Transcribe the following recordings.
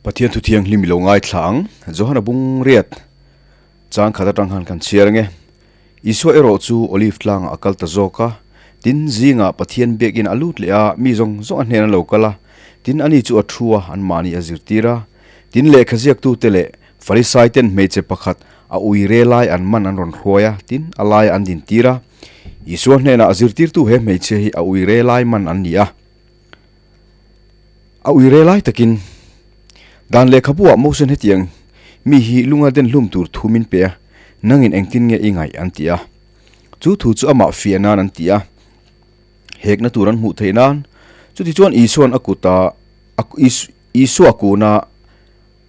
Pathian thu thianghlim i lo ngaithla ang. Johana bung riat chang khat atang khan kan chhiar ange. Isua erawh chu Olive tlangah a kal ta zawk a. Tin, zingah Pathian biakin a lut leh a, mi zawng zawng a hnen a lo kal a. Tin, ani chu a thu a, anmahni a zirtir a. Tin, lehkha ziaktute leh Farisaiten hmeichhe pakhat a ui re lai an man an rawn hruai a, tin, a laiah an dintir a. Isua hnenah a zirtirtu he hmeichhia hi a ui re lai man an ni a. A ui re lai takin dan lehkhabu ah Mosen hetiang mi hi lunga den hlum tur thu min pe a, nangin engtin nge i ngaih an ti a. Chu thu chu amah fiah nan an ti a, hekna tur an hmuh theih nan. Chutichuan Isua'n a kuta Isua kuna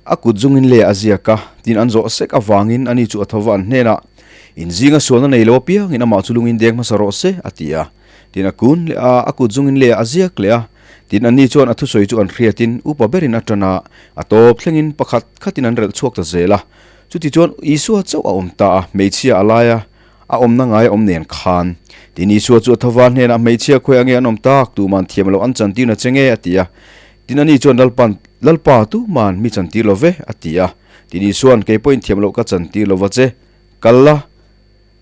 a kut zungin le a ziak a, tin an zawh sek avangin ani chu a tho va an hnenah, In zinga sualna nei lo apiangin amah chu lungin deng hmasa rawh se, a ti a. Tin a kun leh a, a kut zungin le a ziak leh a. Tin anni chuan a thusawi chu an hriatin upa berin a tan a, a tawp thlengin pakhat khatin an relh chhuak ta zel a. Chutichuan Isua chauh a awm ta a, hmeichhia a lai a, a awmna ngai a awm nen khan. Tin Isua chu a tho va hnenah hmeichhia khawi ange an awm tak, tuman thiam loh an chantir na che nge, a ti a. Tin ani chuan Lalpan, Lalpa, tuman mi chantir lo ve, a ti a. Tin Isua'n, Kei pawhin thiam loh ka chantir lo va che, kal la,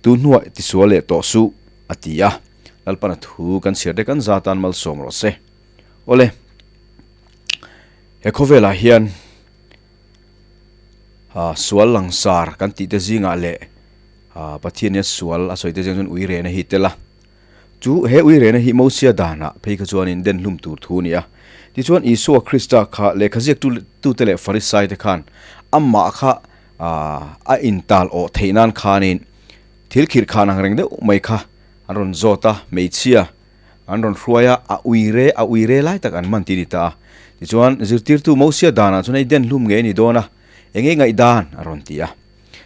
tu hnuah tisual leh tawh suh, a ti a. Lalpan a thu kan chhiar te kan za tan malsawm rawh se. Awle, he khawvelah hian sual langsar kan tih te zingah leh Pathian hian sual a sawi te zing chuan ui rehna hi tel a. Chu he ui rehna hi Mosia danah phei kha chuanin den hlum tur thu a ni a. Tichuan Isua Krista kha lehkha ziak tute leh Farisai te khan amah kha a intal awh theih nan khanin thil khirh khan ang reng deuh mai kha an rawn zawt a, hmeichhia an rawn hruai a, a ui re a ui re lai tak an man ti a ni ta a. Tichuan zirtirtu Mosia danah chuan hei den hlum ngei a ni dawn a, eng nge ngaihdan a rawn ti a.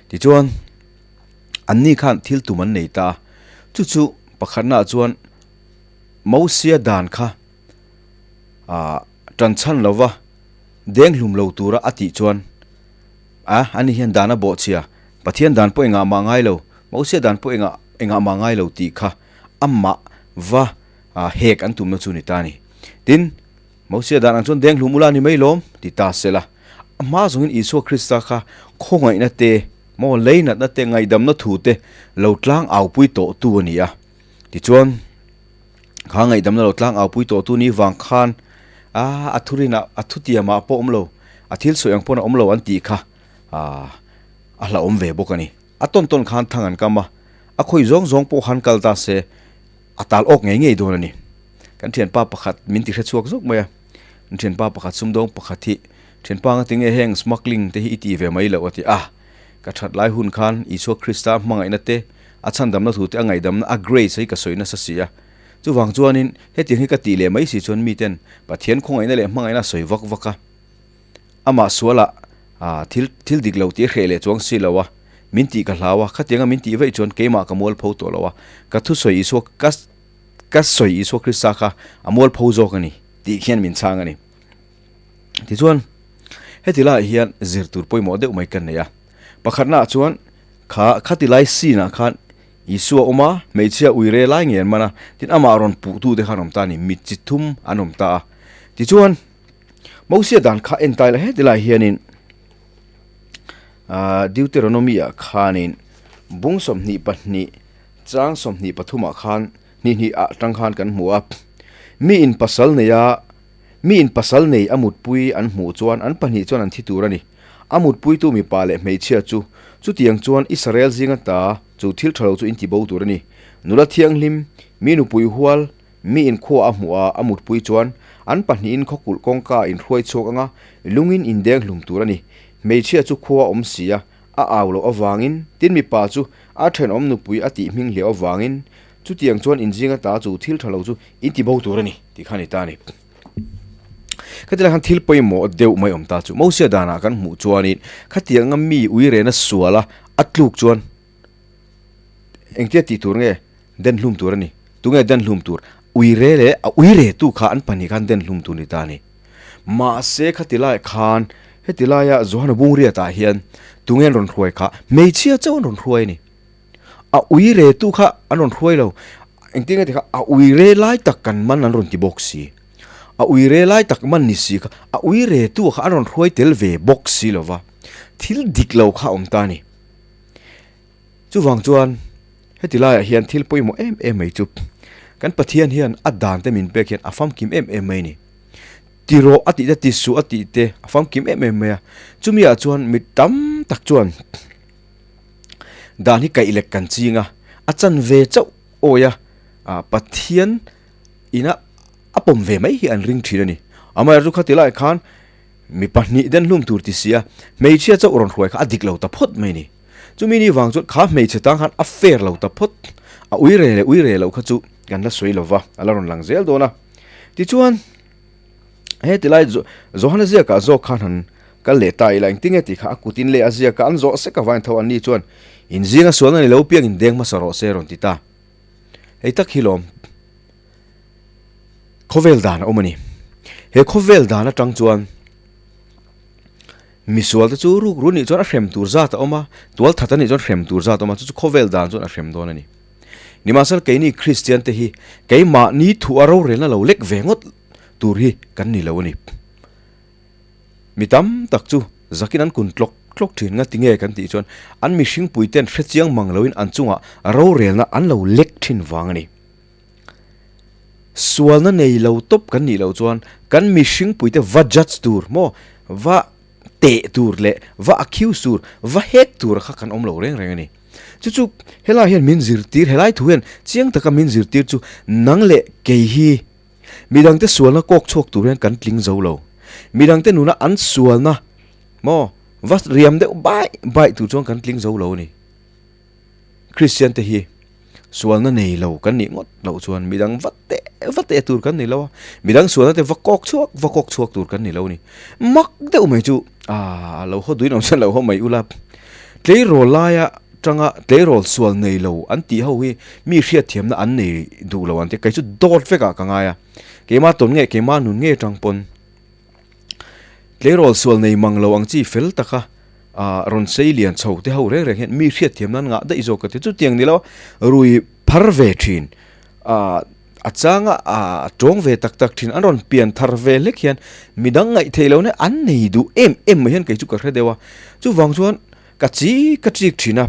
Tichuan anni khan thil tum an nei ta a, chu chu pakhatnaah chuan Mosia dan kha ah tan chhan lova deng hlum lo tura a tih chuan a ani hian dan a bawhchhia Pathian dan pawh engah mah ngai lo Mosia dan pawh engah engah mah ngai lo tih kha amah va ah hek an tumna chu ni ta a ni. Tin, Mosia dan ang chuan deng hlum ula ni mai lawm ti ta sela. A hma zawngin Isua Krista kha khawngaihna te, maw leinatna te, ngaihdamna thu te lo tlang aupui tawhtu a ni a. Tichuan, kha ngaihdamna lo tlang aupui tawhtu ni vang khan a a thurinah, a thutiamah pawh awm lo, a thil sawi ang pawn a awm lo an tih kha a hlauhawm ve bawk a ni. A tawn tawn khan thang an kam a, a khawi zawng zawng pawh khan kal ta se a tal awk ngei ngei dawn a ni. Kan thianpa pakhat min ti hre chhuak zawk mai a, kan thianpa pakhat sumdawng pakhat hi thianpa anga tinge heng smuggling te hi i tih ve mai loh a ti a, ka that lai hun khan Isua Krista hmangaihna te, a chhandamna thu te, a ngaihdamna, a grace hi ka sawi nasa si a. Chuvang chuanin hetiang hi ka tih leh mai si chuan miten Pathian khawngaihna leh hmangaihna a sawi vak vak a, amah sualah thil thil dik lo tih a hreh leh chuang si lo a, min tih ka hlau a, khatianga min tih vaih chuan keimah ka mualpho tawh lo a, ka thusawi Isua ka ka sawi Isua Krista kha a mualpho zawk a ni tih khian min chhang a ni. Tichuan heti laiah hian zir tur pawimawh deuh mai kan nei a, pakhatnaah chuan kha khati lai scene ah khan Isua awm a, hmeichhia ui re lai ngei an man a, tin amah rawn puhtu te khan awm ta a ni, mit chi thum an awm ta a. Tichuan Mosia dan kha en tai la heti lai hianin ah Deuteronomy ah khanin bung 22 chang 23 ah khan hnih hnih ah tang khan kan hmu a, mi in pasal nei a mi in pasal nei a mutpui an hmuh chuan an pahnih chuan an thi tur a ni. A mutpuitu mipa leh hmeichhia chu chutiang chuan Israel zinga ta chu thil tha lo chu in ti bo tur a ni. Nula thianghlim, mi nupui hual, mi in khua a hmuh a, a mutpui chuan an pahnihin khawkulh kawngka a inhruai chhuak anga lungin indeng hlum tur a ni. Hmeichhia chu khua a awm si a, a au loh avangin, tin mipa chu a thenawm nupui a tih hming hliau avangin chutiang chuan inzinga ta chu thil tha lo chu in ti bo tur a ni tih kha a ni ta a ni. Khatilai khan thil pawimawh deuh mai awm ta chu Mosia danah kan hmuh chuanin khatianga mi uirena suala a tluk chuan engtia tih tur nge den hlum tur a ni. Tunge den hlum tur? Uire leh a uire tu kha an pahnih khan den hlum tur ni ta a ni. Mahse khatilai khan heti laia Johana Bungriatah hian tunge an rawn hruai kha? Hmeichhia chauh an rawn hruai a ni. A uire tu kha an rawn hruai lo. Engtin nge ti kha a uire lai tak kan man an rawn ti bawk si. A uire lai tak man ni si kha, a uire tu kha a rawn hruai tel ve bawk si lo va, thil dik lo kha a awm ta a ni. Chuvang chuan heti laiah hian thil pawimawh em em mai chu kan Pathian hian a dan te min pek hian a famkim em em mai a ni. Ti rawh a tih te, ti suh a tih te a famkim em em mai a. Chumi ah chuan mi tam tak chuan dan hi kaih lek kan ching a, a chan ve chauh awi a, Pathian ina a pawm ve mai hi an ring thin a ni. Amaherawhchu khati laiah khan mi pahnih den hlum tur ti si a, hmeichhia chauh rawn hruai kha a dik lo ta phawt mai a ni. Chumi ni vang chuan kha hmeichhe tang khan a fair lo ta phawt, a ui re leh ui re loh kha chu kan la sawi lo va, a la rawn lang zel dawn a. Tichuan, heti lai Johana ziakah zawk khan han kal leh ta ila, engtinge tih kha a kutin leh a ziaka an zawh sek avangin tho anni chuan inzinga sualna ni lo piangin deng hmasa rawh se rawn ti ta. Hei tak hi lawm khawvel dan a awm a ni. He khawvel dan atang chuan misual te chu ruk run nih chuan a hrem tur zat a awm a, tual that a nih chuan hrem tur zat a awm a, chu chu khawvel dan chuan a hrem dawn a ni. Nimahsela keini Kristian te hi keimahni thu a rorelna lo lek ve ngawt tur hi kan ni lo a ni. Mi tam tak chu zakin an kun tlawk tlawk thin nga tinge kan tih chuan an mihring puiten hrechiang mang loin an chungah rorelna an lo lek thin vang a ni. Sualna nei lo tawp kan nih loh chuan kan mihring puite va judge tur maw, va teh tur leh va accuse tur, va hek tur kha kan awm lo reng reng a ni. Chu chu helai hian min zirtir, helai thu hian chiang taka min zirtir chu nang leh kei hi Midangte sualna kawk chhuak tur hian kan tling zo lo. Midangte nuna an sualna maw va riam deuh bai bai tur chuan kan tling zo lo a ni. Kristian te hi sualna nei lo kan nih ngawt loh chuan midang va teh va teh tur kan ni lo a, midang sualna te va kawk chhuak va kawk chhuak tur kan ni lo a ni. Mak deuh mai chu aaa lo haw duin awm chuan lo haw mai ula. Tleirawl laia tanga tleirawl sual nei lo an tih ho hi mi hriatthiamna an nei duh lo an ti a, kei chu dawt vekah ka ngai a, keimah tawn nge keimah nun nge tang pawn tleirawl sual nei mang lo ang chi fel taka ah rawn sei lian chho te ho reng reng hian mi hriatthiamna an ngah daih zawk ka ti, chutiang ni lo rui phar ve thin ah a changa ah tawng ve tak tak thin an rawn pian thar ve hlek hian midang ngaih theih lohna an nei duh em em mai hian kei chu ka hre deuh a, chuvang chuan ka chi ka chik thin a,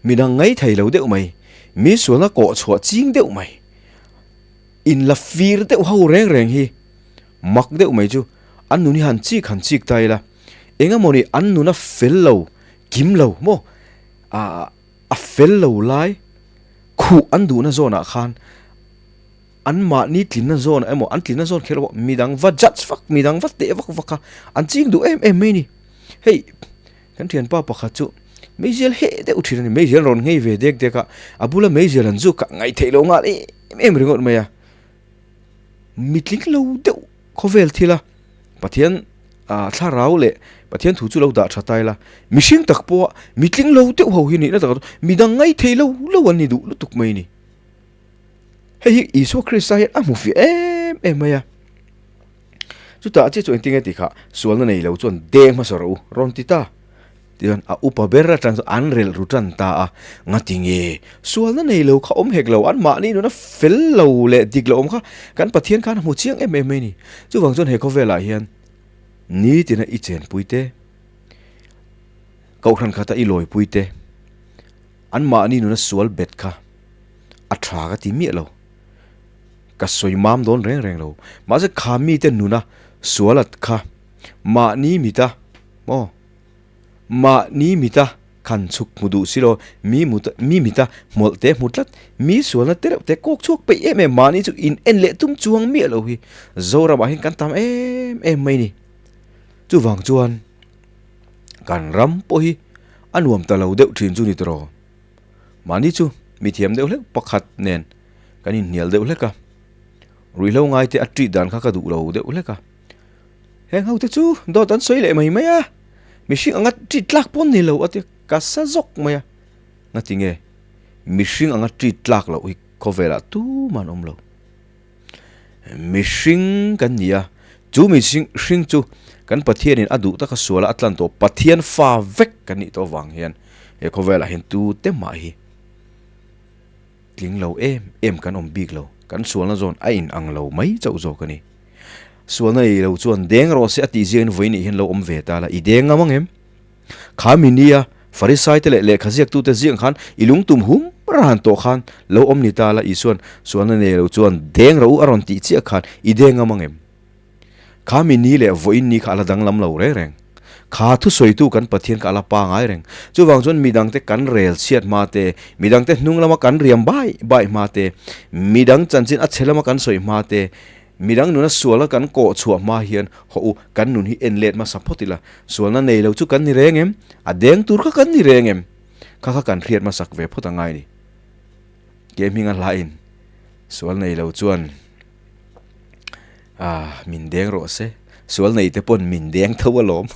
midang ngaih thei lo deuh mai, mi sualna kawh chhuah ching deuh mai, in la fir deuh ho reng reng hi mak deuh mai chu an nun hi han chik han chik ta ila, eng emaw ni an nuna fel lo kim lo maw ah a fel lo lai khuh an duhna zawnah khan an mahni tlinna zawn emaw an tlinna zawn kher pawh midang va judge vak midang va teh vak vak a an ching duh em em mai a ni hei kan thianpa pakhat chu meizial heh deuh thin a ni meizial rawn nghei ve dek dek a a bula meizial an zuk kha ngaihtheih loh nghal em em ringawt mai a mitling lo deuh khawvel thil a Pathian ah thlarau leh Pathian thu chu lo dah tha ta ila mihring tak pawha mitling lo deuh ho hi nihna takah chuan midang ngaih thei lo lo an ni duh lutuk mai a ni. Hei hi Isua Krista hian a hmu fiah em em mai a. Chutah chiah chu engtin nge tih kha sualna nei lo chuan deng hmasa rawh u rawn ti ta. Tichuan a upa ber atang chu an relh ru tan ta a, ngati nge sualna nei lo kha awm hek lo, an mahni nuna fel lo leh dik lo awm kha kan Pathian khan a hmu chiang em em mai a ni. Chuvang chuan he khawvelah hian nitina i chenpui te, kohhran khata i lawipui te, an mahni nuna sual bet kha a tha ka ti miah lo, ka sawi mam dawn reng reng lo. Mahse kha mite nuna sual at kha mahni mita maw? Mahni mita khan chhuk hmu duh si lo, mi mut mi mita hmawlh te hmu tlat, mi sualna te reuh te kawk chhuak peih em em, mahni chu in en leh tum chuang miah lo hi Zoramah hian kan tam em em mai ni. Chuvang chuan kan ram pawh hi a nuam ta lo deuh thin chu ni tawh. Mahni chu mi thiam deuh hlek pakhat nen kan inhnial deuh hlek a, ruihhlo ngai te a treat dan kha ka duh lo deuh hlek a. Heng ho te chu dawt an sawi leh mai mai a, mihring anga treat tlak pawn ni lo a ti ka sa zawk mai a, ngati nge mihring anga treat tlak loh hi khawvelah tumah an awm lo. Mihring kan ni a, chu mihring hring chu kan Pathianin a duh taka suala a tlan tawh Pathian fa vek kan nih tawh avang hian he khawvelah hian tute mah hi tling lo em em kan awm bik lo, kan sualna zawn a in ang lo mai chauh zawk a ni. Sualna nei lo chuan deng rawh se a tih ziakin vawi nih hian lo awm ve ta la, i deng ngam ang em? Kha mi nia Farisaite leh lehkha ziaktute ziak khan i lungtum hum ran tawh khan lo awm ni ta la, Isua'n sualna nei lo chuan deng rawh u a rawn tih chiah khan i deng ngam ang em? Kha mi ni leh vawiin ni kha a la danglam lo reng reng. Kha thusawitu kan Pathian kha a la pangai reng. Chuvang chuan midangte kan rel chhiat hma te, midangte hnung lama kan riam bai bai hma te, midang chanchin a chhe lama kan sawi hma te, Midang nuna sualna kan kawh chhuah hma hian haw u, kan nun hi en let hmasa phawt ila, sualna nei lo chu kan ni reng em? A deng tur kha kan ni reng em? Kha kha kan hriat hmasak ve phawt a ngai ni. Ke hminga hlain sual nei lo chuan ah min deng rawh se, sual nei te pawn min deng tho alawm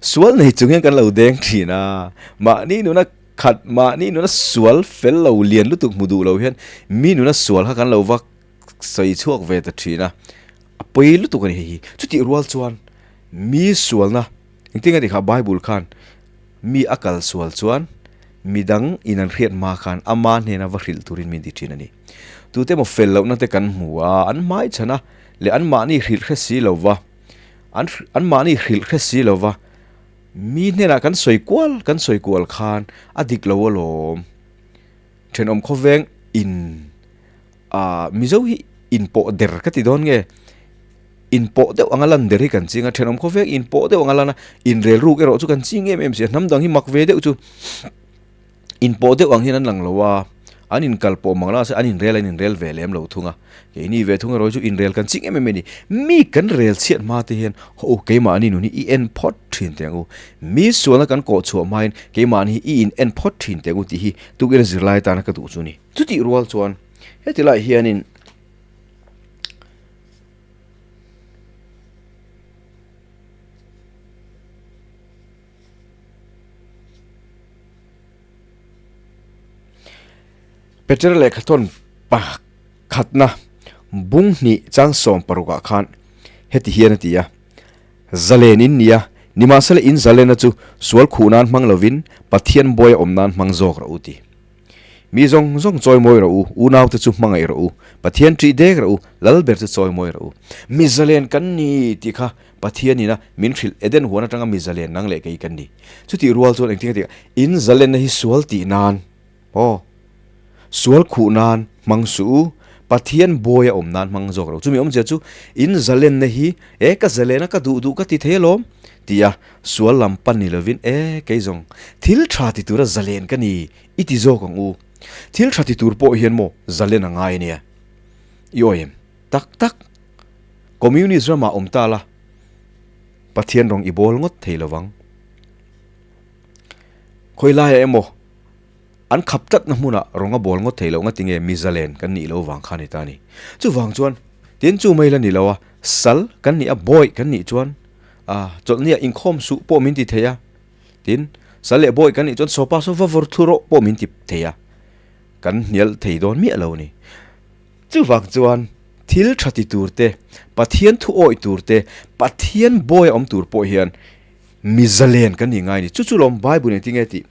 sual nei chung hian kan lo deng thin a, mahni nuna Khat mahni nuna sual fel lo lian lutuk hmu duh lo hian mi nuna sual kha kan lo va sawi chhuak ve ta thin a, a pawi lutuk a ni hei hi. Chutih rual chuan mi sualna engtin nge tih kha Bible khan mi a kal sual chuan midang in an hriat hma khan ama hnena va hrilh turin min ti thin a ni. Tute emaw fel lohna te kan hmu a, an hmai chhan a leh anmahni hrilh hre si lo va, anmahni hrilh hre si lo va, Mi hnenah kan sawi kual kan sawi kual khan a dik lo alawm. Thenawm khawveng in ah Mizo hi inpawh der ka ti dawn nge inpawh deuh anga lan der hi kan ching a, thenawm khawveng inpawh deuh anga lan a inrel ruk erawh chu kan ching em em si a, hnam dang hi mak ve deuh chu Inpawh deuh ang hian an lang lo a, an inkal pawh mang la se an inrel an inrel ve lem lo thung a. Keini ve thung erawh chu inrel kan ching em em a ni. Mi kan rel chhiat hma te hian haw u keimahni nun hi i en phawt thin teh ang u. Mi sualna kan kawh chhuah hmain keimahni hi i in en phawt thin teh ang u tih hi tukin zirlai atana ka duh chu a ni. Chutih rual chuan heti lai hianin Peter lehkhathawn pakhatna bung hnih chang 16 ah khan heti hian a ti a, Zalen in nia, nimahsela in zalena chu sual khuh nan hmang lovin Pathian bawi a awm nan hmang zawk rawh u ti. Mi zawng zawng chawimawi rawh u, unaute chu hmangaih rawh u, Pathian ṭih dek rawh u, lal ber chu chawimawi rawh u. Mi zalen kan ni tih kha Pathianina min hrilh Eden huan atanga mi zalen nang leh kei kan ni. Chutih rual chuan engtin ka tih in zalenna hi sual tih nan aw sual khuh nan hmang suh u, Pathian bawi a awm nan hmang zawk lo. Chumi awmzia chu in zalenna hi e ka zalen a ka duh duh ka ti thei alawm tia sual lam pan ni lovin e kei zawng thil tha ti tura zalen ka ni i ti zawk ang u. Thil tha ti tur pawh hian maw zalen a ngai ania i awi em? Tak tak. Communist ramah awm ta la, Pathian rawng i bawl ngawt thei lo vang. Khawi laiah emaw an khap tlatna hmunah rawng a bawl ngawt thei loh ngati nge mi zalen kan nih lo vang kha a ni ta a ni. Chuvang chuan tin chu mai la ni lo a, sal kan nih a, bawi kan nih chuan a chawlhniah inkhawm suh pawh min ti thei a, tin sal leh bawi kan nih chuan sawpa saw va vawr thu rawh pawh min ti thei a, kan hnial thei dawn miah lo a ni. Chuvang chuan thil tha ti tur te, Pathian thu awih tur te, Pathian bawi a awm tur pawh hian mi zalen kan ni ngai a ni. Chu chu lawm Bible in tinge tih,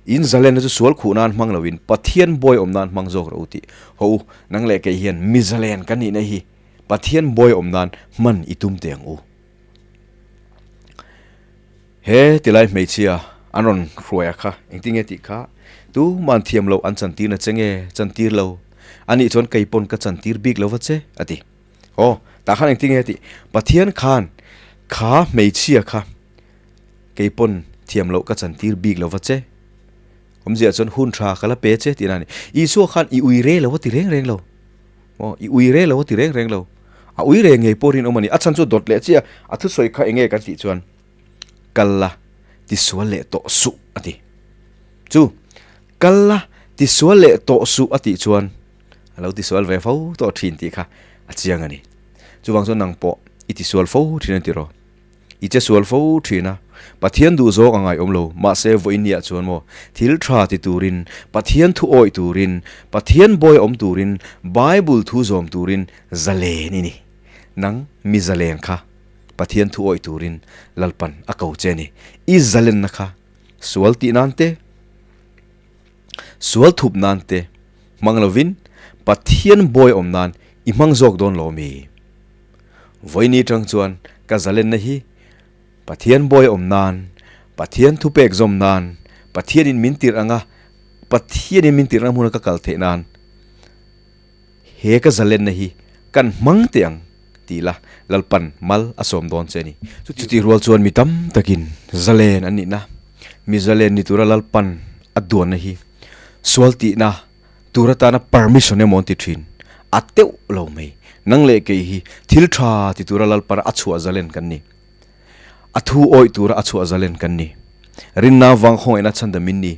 In zalenna chu sual khuh nan hmang loin Pathian bawi awm nan hmang zawk rawh u tih. Haw u, nang leh kei hian mi zalen kan nihna hi Pathian bawi awm nan hman i tum teh ang u. He tilai hmeichhia an rawn hruai a kha, engtin nge tih kha tuman thiam loh an chantir na che nge chantir lo, anih chuan kei pawn ka chantir bik lo va che a ti. Aw, tah khan engtin nge tih, Pathian khan kha hmeichhia kha kei pawn thiam loh ka chantir bik lo va che, awmzia chuan hun tha ka la pe che tihna a ni. Isua khan i ui re lo a ti reng reng lo. Aw, i ui re lo a ti reng reng lo. A ui re ngei pawh rinawm a ni. A chhan chu dawt leh chiah a thusawi kha enge kan tih chuan kal la tisual leh tawh suh a ti. Chu kal la tisual leh tawh suh a tih chuan a lo tisual ve fo tawh thin tih kha a chiang a ni. Chuvang chuan nang pawh i tisual fo thin a ti rawh. I che sual fo thin a, Pathian duh zawk a ngaihawm lo, mahse vawiinniah chuan maw, thil tha ti turin, Pathian thu awih turin, Pathian bawi awm turin, Bible thu zawm turin zalen i ni. Nang mi zalen kha Pathian thu awih turin Lalpan a ko che a ni. I zalenna kha sual tih nan te, sual thup nan te hmang lovin Pathian bawi awm nan i hmang zawk dawn lo mi? Vawiini tang chuan ka zalenna hi Pathian bawi awm nan, Pathian thupek zawm nan, Pathianin min tirh anga Pathianin min tirhna hmuna ka kal theih nan he ka zalenna hi kan hmang teh ang tih la Lalpan mal a sawm dawn che a ni. Chutih rual chuan mi tam takin zalen an nihna, mi zalen ni tura Lalpan a duanna hi sual tihna tur atana permission emaw an ti thin a teuh lo mai. Nang leh kei hi thil tha ti tura Lalpan a chhuah zalen kan ni. A thu awih tura a chhuah zalen kan ni. Rinna vang khawngaihna chhan min ni.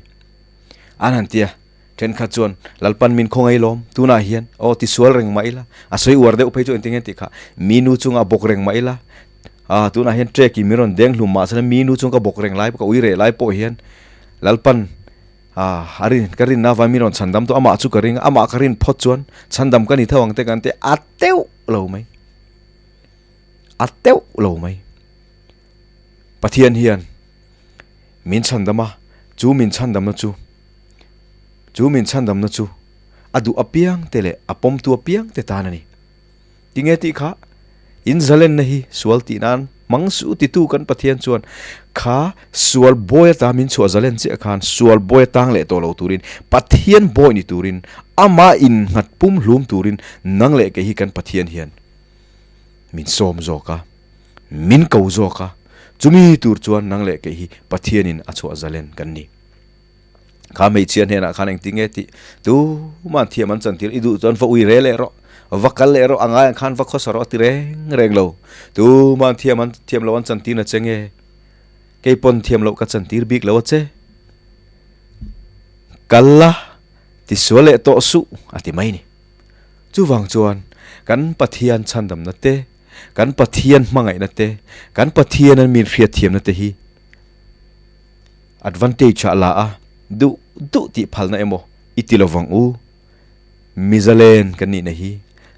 An han tia, thenkhat chuan Lalpan min khawngaih lawm, tunah hian aw ti sual reng mah ila, a sawi uar deuh phei chu engtin nge tih kha, mi nu chunga bawk reng mah ila, ah tunah hian trek in min rawn deng hlum mahse mi nu chung ka bawk reng lai ka ui reh lai pawh hian Lalpan ah a rin ka rinna avangin min rawn chhandam tawh amah chu ka ring a, amah ka rin phawt chuan chhandam ka ni tho ang te kan ti a teuh lo mai, a teuh lo mai. Pathian hian min chhandam a, chu min chhandamna chu, chu min chhandamna chu a duh apiang te leh a pawmtu apiang te tan a ni. Tinge tih kha in zalenna hi sual tih nan hmang suh titu kan Pathian chuan kha sual bawi ata min chhuah zalen chiah khan sual bawi atang leh tawh lo turin Pathian bawi ni turin amah innghat pum hlum turin nang leh kei hi kan Pathian hian min sawm zawk a, min ko zawk a, chumi tur chuan nang leh kei hi Pathianin a chhuah zalen kan ni. Kha hmeichhia hnenah khan engtin nge tih tuman thiam an chantir i duh chuan va ui re leh rawh, va kal leh rawh, a ngaiah khan va khawsa rawh a ti reng reng lo. Tuman thiam an thiam loh an chantir na che nge? Kei pawn thiam loh ka chantir bik lo a che. Kal la, tisual leh tawh suh a ti mai ni. Chuvang chuan kan Pathian chhandamna te, kan Pathian hmangaihna te, kan Pathian an min hriatthiamna te hi advantage ah la a, duh duh tih phalna emaw i ti lovang u. Mizalen kan nihna hi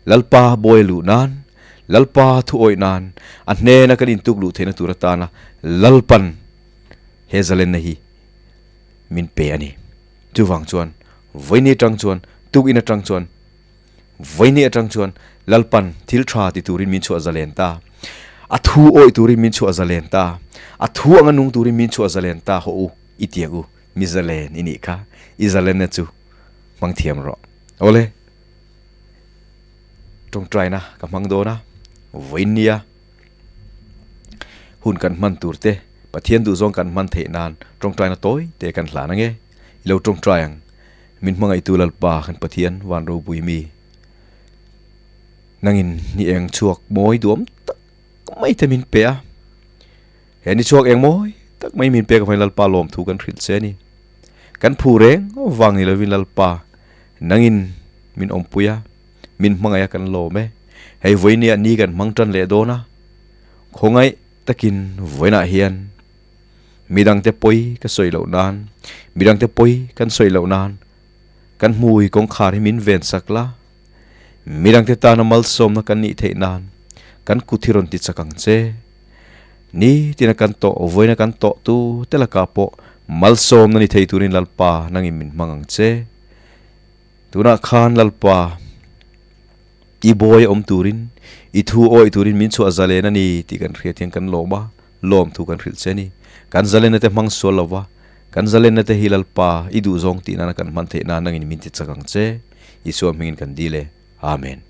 Lalpa bawi luh nan, Lalpa thu awih nan, a hnena kan intuk luh theihna tur atana Lalpan he zalenna hi min pe a ni. Chuvang chuan vawiini atang chuan, tukin atang chuan, vawiini atang chuan Lalpan thil tha ti turin min chhuah zalen ta. A thu awih turin min chhuah zalen ta. A thu anga nung turin min chhuah zalen ta hawh u, i tiang u, mi zalen i nih kha, i zalenna chu hmang thiam rawh. Awle, tawngtaina ka hmang dawn a, vawiin nia hun kan hman tur te, Pathian duhzawng kan hman theih nan tawngtaina tawi te kan hlan ange. I lo tawngtai ang. Min hmangaihtu Lalpa kan Pathian van ropui mi. Nangin ni eng chhuak mawi duam tak mai te min pe a. He ni chhuak eng mawi tak mai min pek avangin Lalpa lawmthu kan hrilh che a ni. Kan phu reng vang ni lovin Lalpa nangin min awmpui a, min hmangaih a kan lawm e. Hei vawinia ni kan hmang tan leh dawn a, khawngaih takin vawiinah hian Midangte pawi ka sawi loh nan, midangte pawi kan sawi loh nan kan hmui kawngkhar hi min ven sak la, midangte tana malsawmna kan nih theih nan kan kut hi rawn ti chak ang che. Nitina kan tawh, vawiina kan tawh tu te lakah pawh malsawmna ni thei turin Lalpa nangin min hmang ang che. Tunah khan Lalpa i bawi awm turin, i thu awih turin min chhuah zalen a ni tih kan hriat hian kan lawm a. Lawmthu kan hrilh che a ni. Kan zalenna te hmang sual lo va, kan zalenna te hi Lalpa i duhzawng tih nana kan hman theih nan nangin min ti chak ang che. Isua hmingin kan dil e. Amen.